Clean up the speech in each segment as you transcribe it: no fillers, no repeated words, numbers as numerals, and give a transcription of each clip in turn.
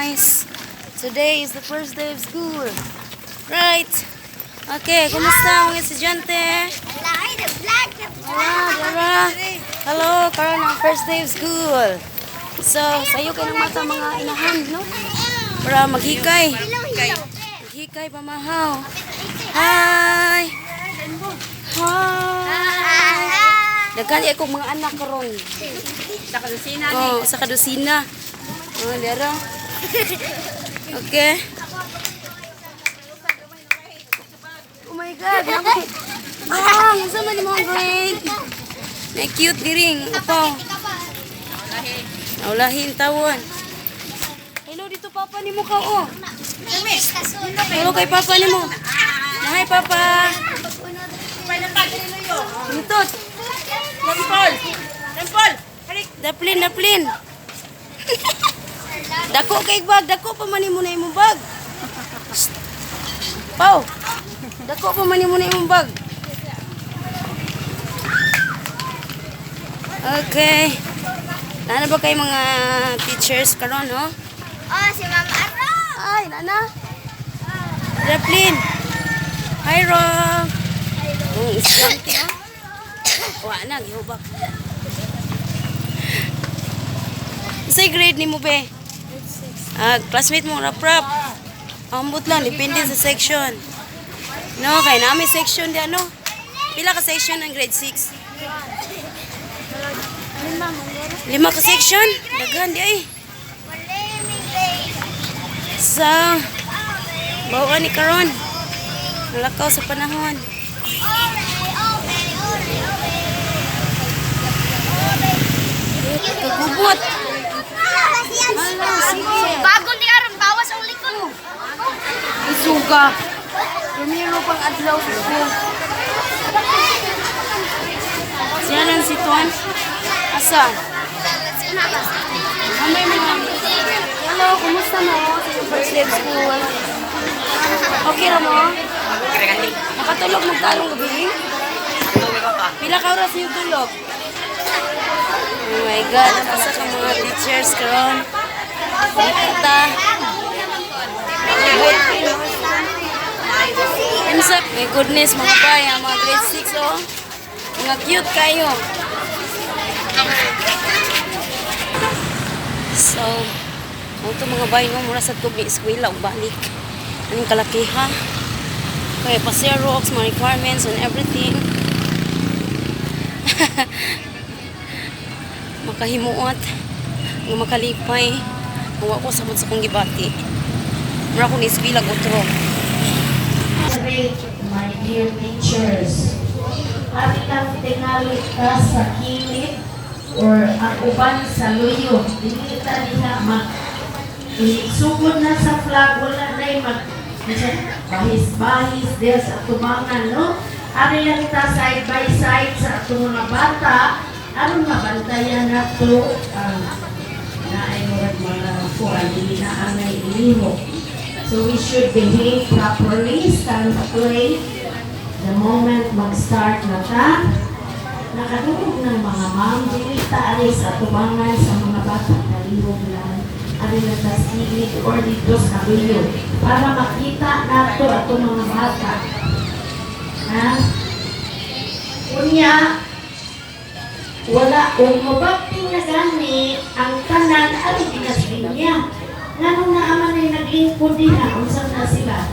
Guys. Today is the first day of school. Right. Okay, kumusta, mga estudyante? Ah, dara. Hello, karon ang first day of school. So, sayo kay ng mata, mga inahan, no? Para maghikay. Maghikay pamahaw. Hi! Hi! Daghan kog mga anak karon. Sa kadusina. Oh, sa kadusina. Oh, dara. Okay. Oh my God. Naku. Ah, unsa man imong grade? Na cute giring. Upaw. Naulahin tawon. Hello dito, papa nimo ka, oh. Hello kay papa nimo. Hi, Papa. Dito. Temple! Temple! Halik! Daplin, daplin. Dako kay bag, dako pa man nimo na imong bag. Shh. Pau. Dako pa man nimo na imong bag. Okay. Nana ba kay mga teachers karon, no? Oh, si Mama Aro. Ay, nana. Daplin. Hi, Rob. Oh, estudyante, oh. Wa na, gihubak. Unsay grade nimo, be? Ah, classmate mo rap rap. Ambot lang, depende sa section. No, kay nami section di ano. Pila ka section ang grade 6? Lima ka section? Daghan di ay. So, bawa ni karon. Nalakaw sa panahon. Kagubot. Hala, sige. Bago ni aron bawas ang likod. Isuga. Primero pang adlaw sa school. Siya lang si Tuan. Asa? Mamay mga. Hello, kumusta mo sa iyong first day of school? Okay ra mo? Nakatulog mo karong gabi? Pila ka oras niyo tulog? Oh my God, asa ka mga teachers karon? Nakita. Unsa? My goodness, mga bay, ang mga grade 6, oh. Mga cute kayo. So, ang ito, mga bay, no, mura sa tubig, eskwela, ug balik. Anong kalakiha? Kaya pa Xerox, mga requirements and everything. Makahimuot, nga makalipay. Wa ko sabot sa kong gibati. Mura ko ni eskwela otro. Great, my dear teachers. Ari lang tingali ka sa kilid or ang uban sa luyo. Dili ta diha mag sugod na sa flag, wala na mag bahis-bahis diha sa atubangan, no? Ari lang ta side by side sa atong mga bata aron mabantayan nato ang naay murag mga kuan, dili na angay ilihok. So we should behave properly, stand straight. The moment mag-start na ta, nakadungog ng mga ma'am, dili ta ari sa tubangan sa mga bata, nalihog lang. Ari na ta sa kilid or dito sa luyo para makita nato atong mga bata. Ha? Unya, wala kung mabakting na gani ang tanan ari sa linya. Nganong naaman ay naglingkod diha, unsa na sila?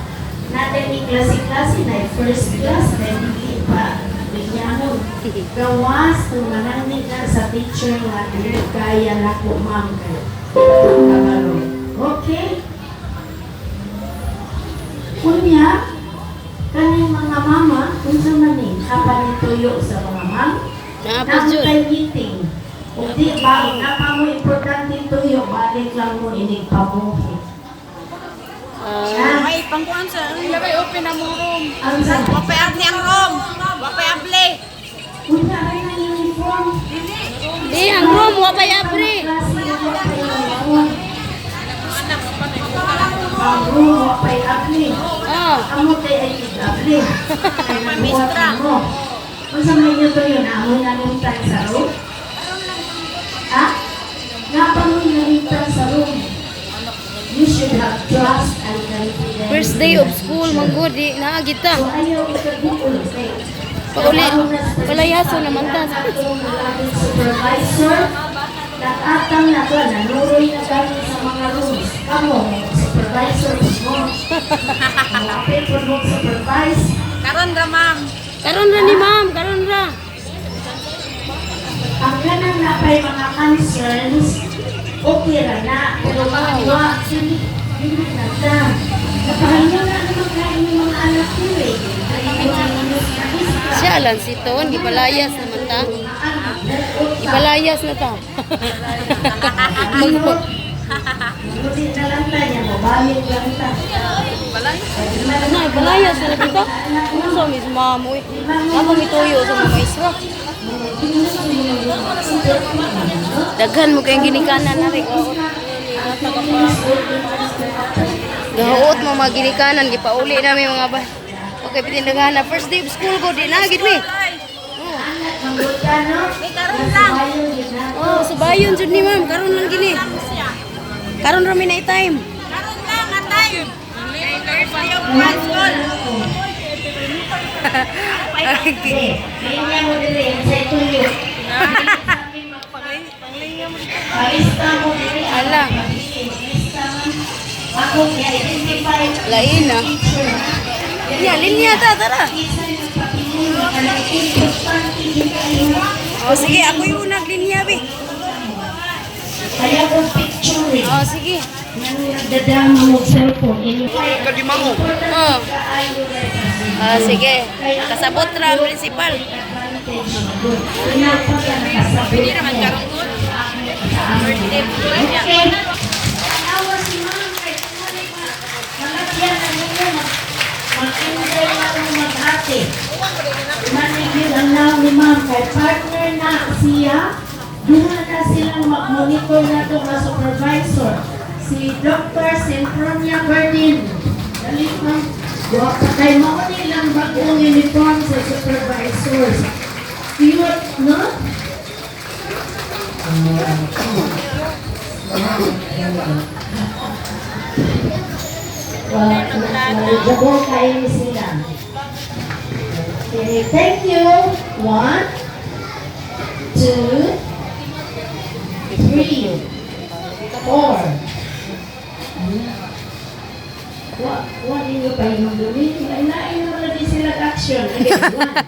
Natin ni klase-klase na first class na dili pa linyahon. Gawas kung manangni na sa teacher nga dili kaya nako, ma'am, kay kabalo. Okay? Unya, kaning mga mama, unsa man ni? Kapan tuyo sa mga ma'am? Naa pa jud. Naa meeting. Kung di ba, napa mo importante tuyo, balik lang mo inig pamuhi. Ah, May pangkuan sa ilabay open na mong room. Ang sa Wapay abli ang room. Wapay abli. Unya rin ang uniform. Di ang room wa pa abri. Klase wa pay uniform. Ang room wa pay abli. Oh, Amo kay ay abli. Kay mistra mo. Unsa may inyo tuyo na amoy nalimtan sa room? Ha? Nga pa mo nalimtan sa room? You should have trust and confidence First day in of the school, teacher. manggod, di naa kita. So ayaw ikaguol kay Pauli, trabaho na sa palayaso naman ta. Atong laging supervisor, nakatang na to, nanuroy na kami sa mga rooms. Kamo, supervisor mo. Malapit po mo supervise. Karon ra, ma'am. Karon ra ni ma'am, karon ra. Ang kanang napay mga concerns, okay ra na. Pero mga dili, dili na ta. Napahinga na naman kayo ng mga anak ko eh. Ay, mga na isla. Siya lang si Ton, gipalayas naman ta. Gipalayas na ta. Ano? Buti na lang ta niya, mabalik lang ta. Na, gipalayas na kita. Ano sa mis ma'am, uy. Ako mituyo sa mga maestra. Daghan mo kayong ginikanan na rin. Gahuot mo mga ginikanan, gipauli na mi mga ba. Okay, bitin daghan na. First day of school ko, di na, gid mi. Karon lang. Oh, subayon jud ni ma'am, karon lang gini. Karon ra mi na time. Karon lang ang time. First day of one school. Linya mo dili, sa tuyo. Palista mo dili. Ala. Palista mo. Ako i-identify Lain na. teacher. Linya, linya ta, tara. Isa yung papinuli, kanang importante din kayo. Oh, sige, ako yung unang linya, bi. Kaya kong picture eh. Oh, sige. Nang nagdadama mo cellphone. Inyo. Oh. Ah, sige. Kasabot ra ang principal. Pwede naman karon good. Okay. Awa si ma'am kay tunay ma. Malagyan na ninyo mag-enjoy na akong mag-ate. Manigil ang naon ni ma'am kay partner na siya. Duha na silang mag-monitor na ito nga supervisor. Si Dr. Sempronia Berdin. Dali ma'am. Wa pa kay mao nilang bagong uniform sa supervisors. Cute, no? Well, kayo sila. Okay, thank you. One, two, three, four. Wa, wa ninyo pa yung dumi. Ay, nain naman lagi sila action. Again, one,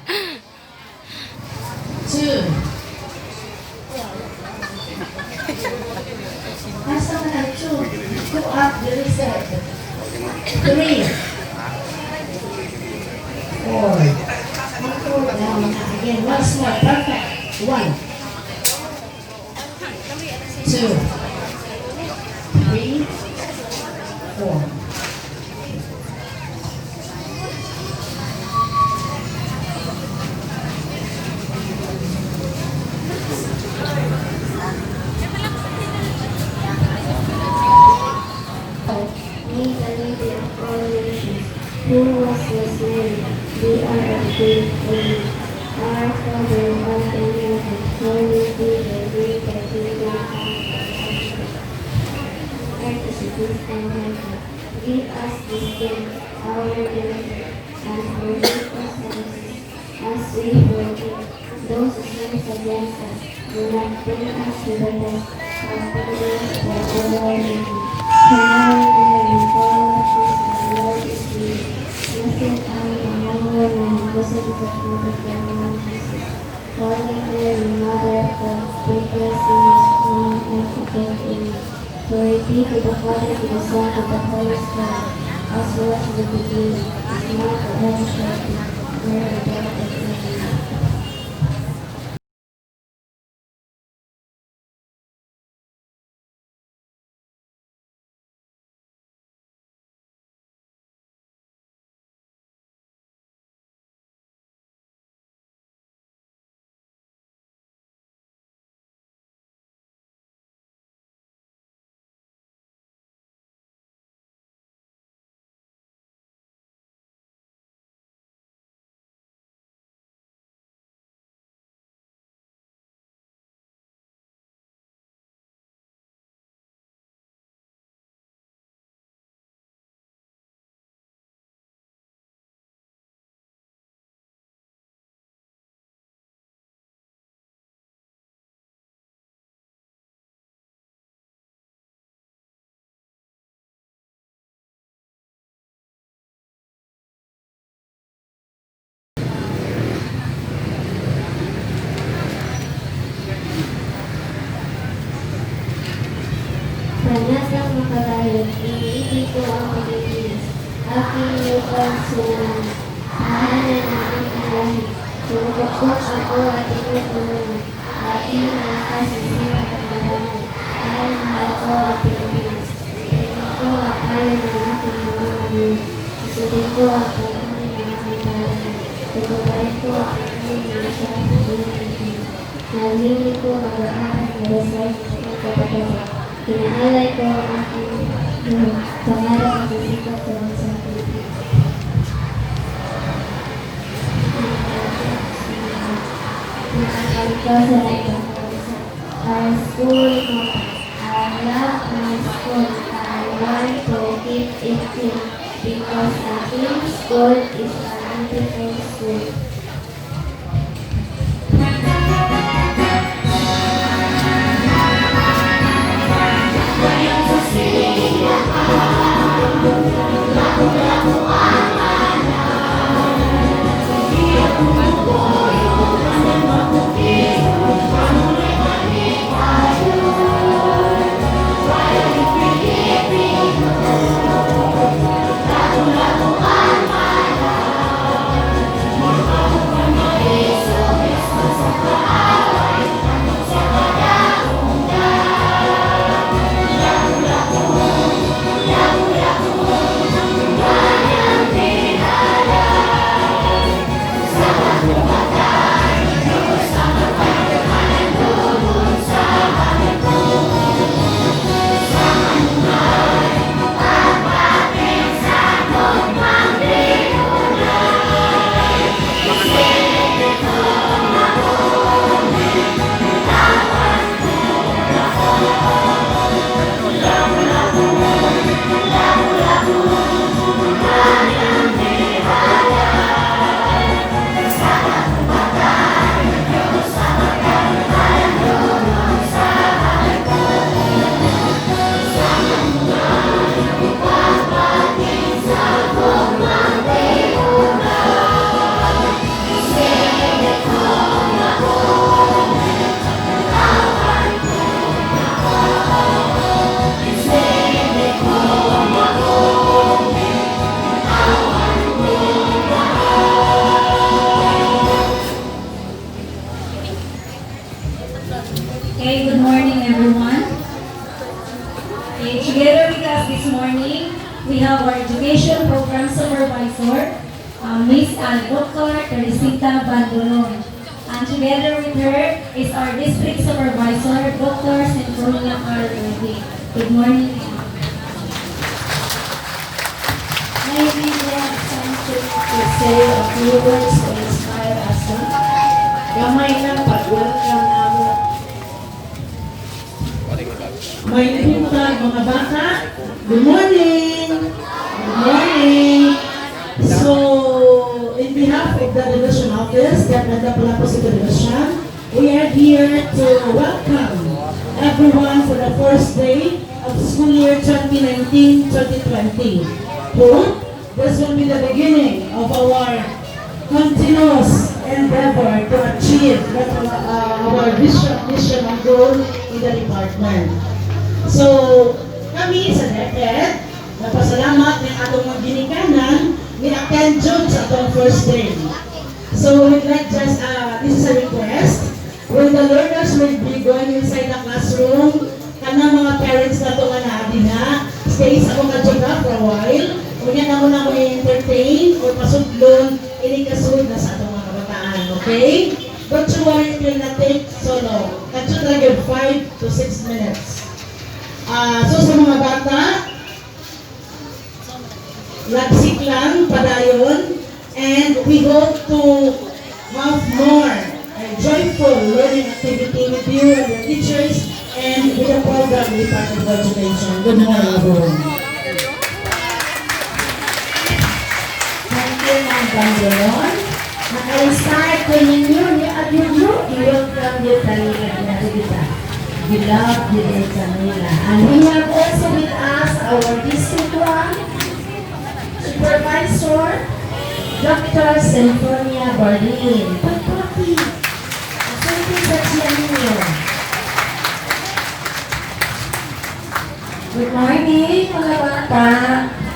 two. Asa man ang two? Go up, diri sa three, four. Four down. Again, once more. Perfect. One, two, three, four. Me, the Lady of all nations, who was was Mary, we are of great honor. Our Father, art in heaven, hallowed be thy name, thy kingdom come, earth as it is in heaven. Give us this day our daily bread, and forgive us our sins, as we forgive those who sin against us. Do not bring us to the test, but deliver us from evil. Amen. For now we follow Jesus, the Lord is with you. Blessed are you among women, and blessed is the fruit of thy womb, Jesus. Holy Mary, Mother of God, pray for us sinners, now and at the death. Amen. Glory be to the Father, to the Son, to the Holy Spirit, as was in the beginning, is now, and ever shall be, world without end. Amen. Aking lupang silangan, tahanan ng aking lahi. Sumubukbok ako at tinutulungan. Aking malakas ang hirap at marangal. Dahil mahal ko ang Pilipinas. Tingnan ko ang payo ng aking mga magulang. Susundin ko ang pangalan ng aking paaralan. Tutuparin ko ang aking mga sa buong. Naglilingkod, mag-aaral, mag-asal, at kapatid. Inaalay ko ang aking buhay. Pangarap at sisikap sa bansang Pilipinas. Nakakalikasan ay pagkakalisa. Our school motto. I love my school. I want to keep it clean because a clean school is a beautiful school. Okay, good morning, everyone. Okay, together with us this morning, we have our Education Program Supervisor, Miss Dr. Teresita Bandolon. And together with her is our District Supervisor, Dr. Centronia R. Levy. Good morning, ma'am. Maybe we have something to say, a few words to inspire us. Huh? Gamay lang pag-welcome namo. May buntag, mga bata. Good morning! Good morning! So, in behalf of the Division Office, DepEd Lapu-Lapu City Division, we are here to welcome everyone for the first day of school year 2019-2020. Hope this will be the beginning of our continuous endeavor to achieve our vision, mission, and goal in the department. So, kami sa DepEd, napasalamat ng atong mga ginikanan ni attend jud sa atong first day. So, we'd like just, this is a request. When the learners will be going inside the classroom, kanang mga parents na to nga naa dinha, stay sa akong kadyoga for a while. Unya na mo na mo i-entertain or pasudlon, ini kasud na sa atong mga kabataan, okay? Don't you worry, it will not take so long. Kadyo talaga 5 to 6 minutes. Ah, so sa mga bata, lagsik lang padayon and we hope to have more joyful learning activity with you and your teachers and with the program Department of Education. Good morning, everyone. Thank you, Ma'am Bandolon. Naka-inspire ko ninyo ni Adyudyo. I-welcome niyo kanila kita. We love you din kanila. And we have also with us our District 1 Supervisor, Dr. Symphonia Bardin. Pagpaki. Asunti sa siya ninyo. Good morning, mga bata.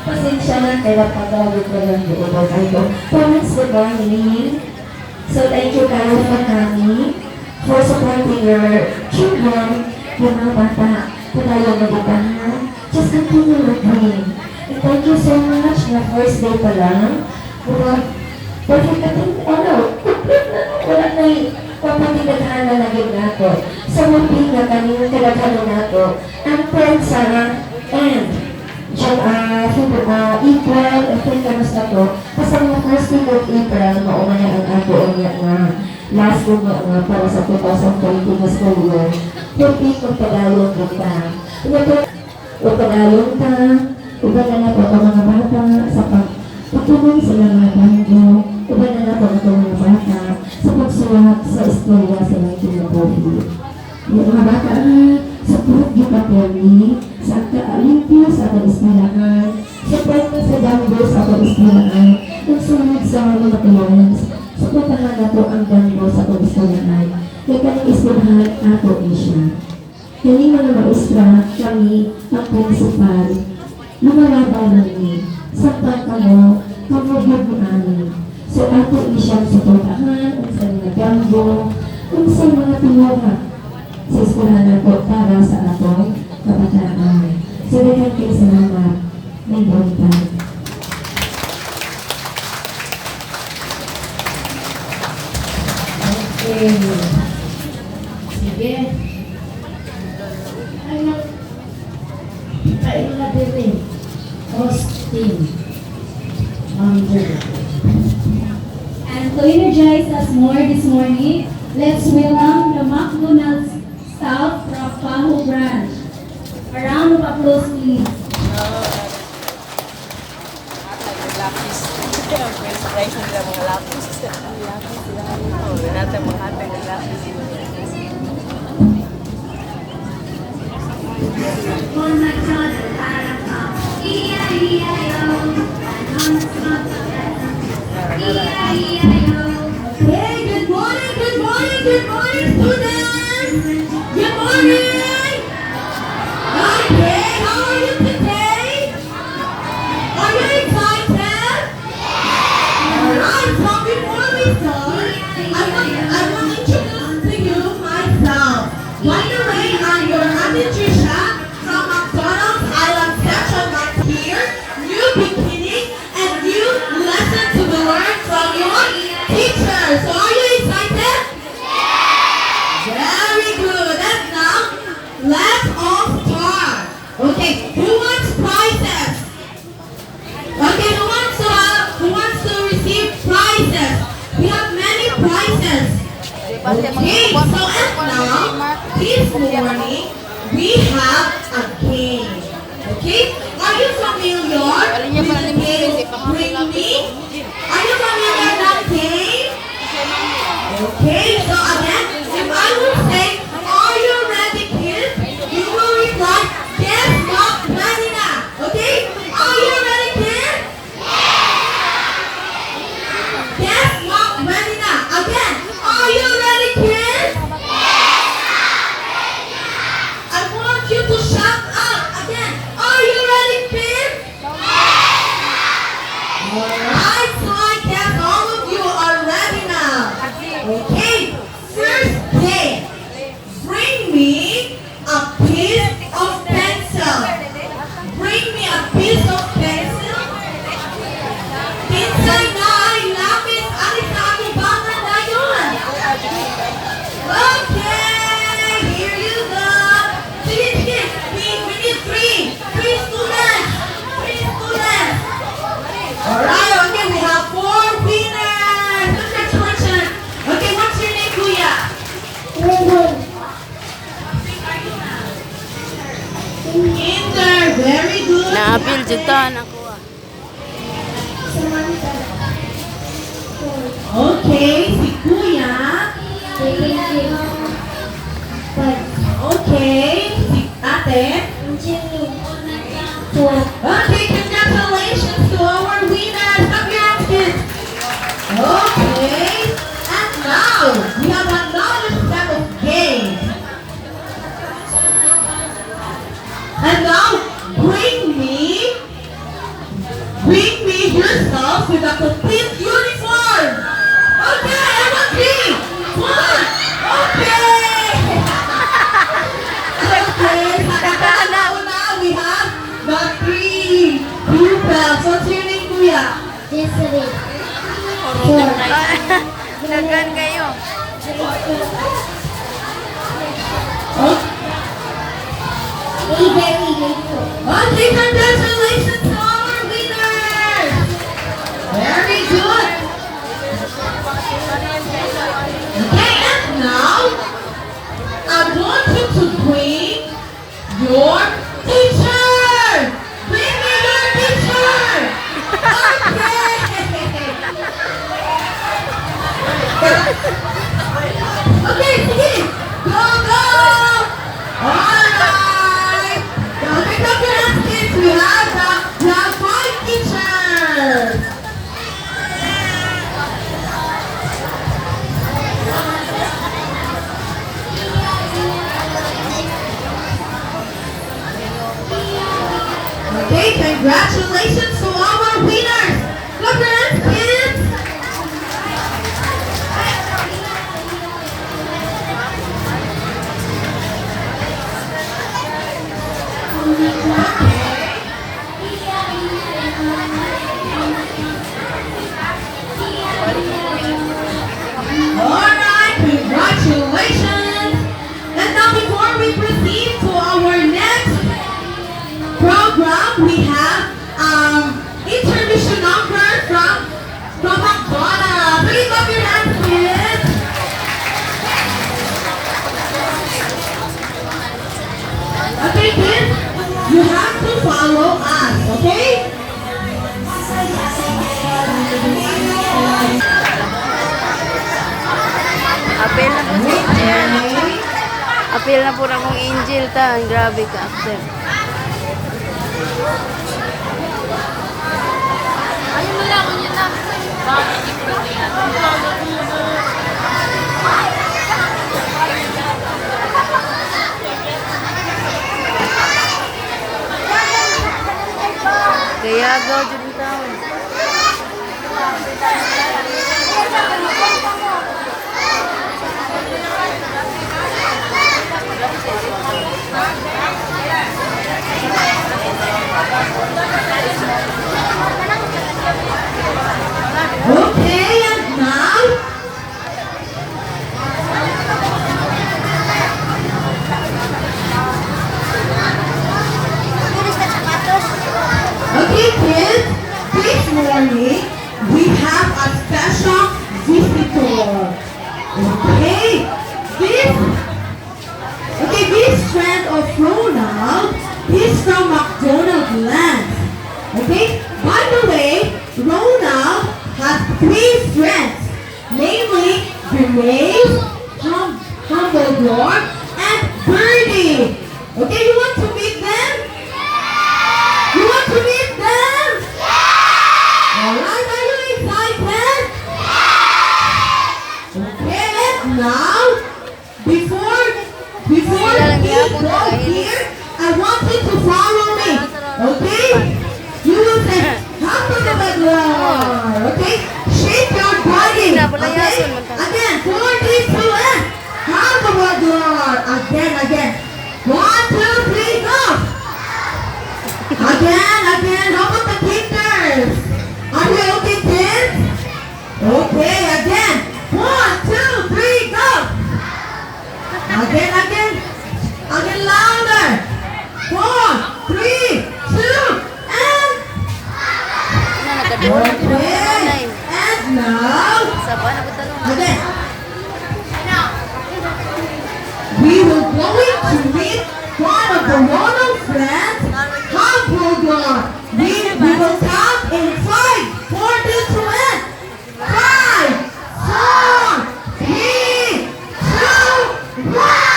Pasensya Pasensya na kay napagawid ko lang doon ko. Parents, good morning. So thank you kayo for coming, for supporting your children, yung mga bata, padayon mabutahan. Just continue your dream. And thank you so much na first day pa lang. Murag, perfect na din, ano, complete na, wala na papatinaghanan na yun nato. Sa hoping nga kaning kalaghanan nato, ang 10 sa end, Diyan, April, I think kanos na to. Basta mga first week of April, mauna na ang ato unya nga last week nga nga para sa 2020 nga school year. Hoping kung padayon ka. O padayon ka, uban na nato ang mga bata sa pagtulong sa mga banggo, uban na nato ang mga bata sa pagsuwat sa istorya sa mga kinabuhi. Yung mga bata nga, support gyud ka ni sa kalimpyo sa atong eskwelahan, support na sa damgo sa atong eskwelahan, ug sunod sa mga parents, suportahan nato ang damgo sa atong eskwelahan. Kay kaning eskwelahan ato ni siya. Kani mga maestra, kami, ang principal, lumalaban lang ni. Samtang kamo, kamo gyud mo ani. So ato ni siyang suportahan, unsa mga damgo, unsa mga tinuha sa eskwelahan nato para sa atong kabataan. So daghan kay salamat. May buntag. Okay. Sige. Ano? Kain na din eh. Austin. Ma'am Julia. And to energize us more this morning, let's welcome the McDonald's staff from Pajo branch. A round of applause, please. Lapis. First prize nila mga lapis. Lapis sila. Oh, natin mga hatag ng lapis. On McDonald had a farm, E-I-E-I-O. And on E-I-E-I-O. Hey, good morning, good morning, good morning, students! Good morning! Okay, how are you today? Are you excited? Alright, so before we start, I want to introduce to you myself. By the way, I'm your Ate Trisha from McDonald's Island Section right here. New beginning and new lesson to be learned from your teacher. So are you excited? Very good. And now, let's all start. Okay, who wants prizes? Okay, who wants to receive prizes? We have many prizes. Okay, so and now, this morning, we have a game. Okay, are you familiar with the game Bring Me? Are you familiar with that game? Okay, so again, if I would say, "Are you ready, kids?" You will reply, "Yes, Mom, ready na." Okay? Are you ready, kids? Yes, Mom, ready na. Again, are you ready, kids? I want you to shout out again. Are you ready, kids? Alright, so I guess all of you are ready now. Okay, first game. Bring me a piece of pencil. Bring me a piece of pencil. Kinsay naay lapis, ali sa atubangan na yun. Okay, here you go. Sige, sige. We need three. Three students. Three students. Alright, okay, we have four winners. Congratulations. Okay, what's your name, Kuya? Rainbow. Kinder, very good. Naapil jud ta nakuha. Samantha. Okay, si Kuya. E-I-O. Five. Okay, si Ate. Jimmy. Four. Okay, congratulations to our winners. Clap your hands, kids. Okay, and now we have another set of games. And now, bring me What's your name, kuya? Jezreel. 4. Dagan kayo. Oh, Avery, grade 2. okay, congratulations to our winners! Very good. Okay, and now, I want you to bring your teacher! Bring me your teacher! Okay! Okay, sige! Go, go! Alright! Okay, clap your hands, kids. We have five teachers! Okay, congratulations to our winners! Clap your hands, kids! Okay. Alright, congratulations! And now before we proceed to our next program, we have intermission number from McDonald's. Please clap your hands, kids! Okay, kids, you have to follow us, okay? Apil na po si Angel. Okay. Apil na po na akong Angel ta. Grabe ka, accept. Ayun na lang, yun na. Bakit? Kaya gaw jud ang taon. Okay, and now, okay, kids, this morning we have a special visitor. Okay, this friend of Ronald is from McDonald Land. Okay, by the way, Ronald has three friends, namely Grace, Humbledore, and Birdie. Okay, you want to meet them? You want to meet them? Alright, are you excited? Okay, and now, before we go here, I want you to follow me. Okay? You will say, "Humbledore." Okay? Shake your body. Okay? Again, four, three, two, and Humbledore. Again, again. One, two, three, go. Again, again. How about the kickers? Are you okay, kids? Okay, again. One, two, three, go. Again, again. Again, louder. Four, three, two, and Ano nagaduol na jud ang okay. nanay. And now, Sa ba na talong? Again. We will going to meet one of the Ronald friends, Humbledore. We will count in five, four, three, two, and five, four, three, two, one.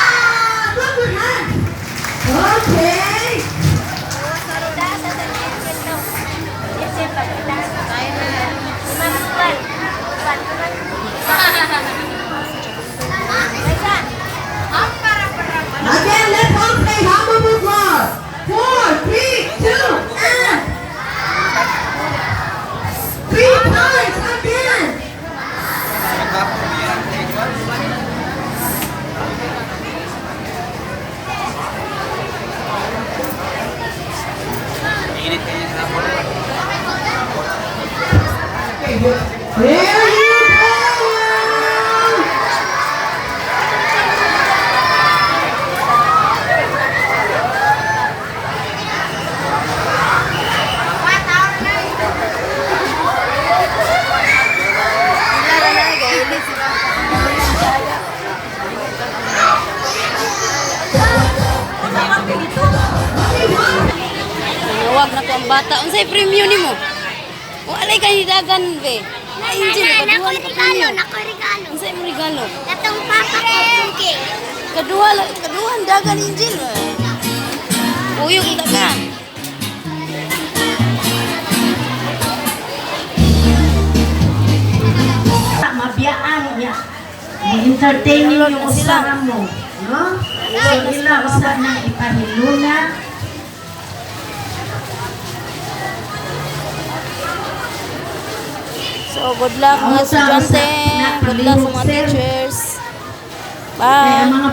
Clap your hands. Okay. Again, let's all say Humbledore. Four, three, two, and. Here you go! Lara na, gailit sila. Nawag na ko ang bata. Unsay premyo nimo? Walay ka hidagan be. Na Angel, kaduha na ka premyo. Nako regalo. Unsay imong regalo? Katong papa ko cooking. Kaduha kaduha ang dagan, Angel. Uyog ta ka. Mabiyaan niya. Mo-entertain ninyo usa mo, no? So ila usa nang ipahiluna. So, good luck mga Usa, usa. estudyante. Good luck sa mga Sir. teachers. Kaya Bye. mga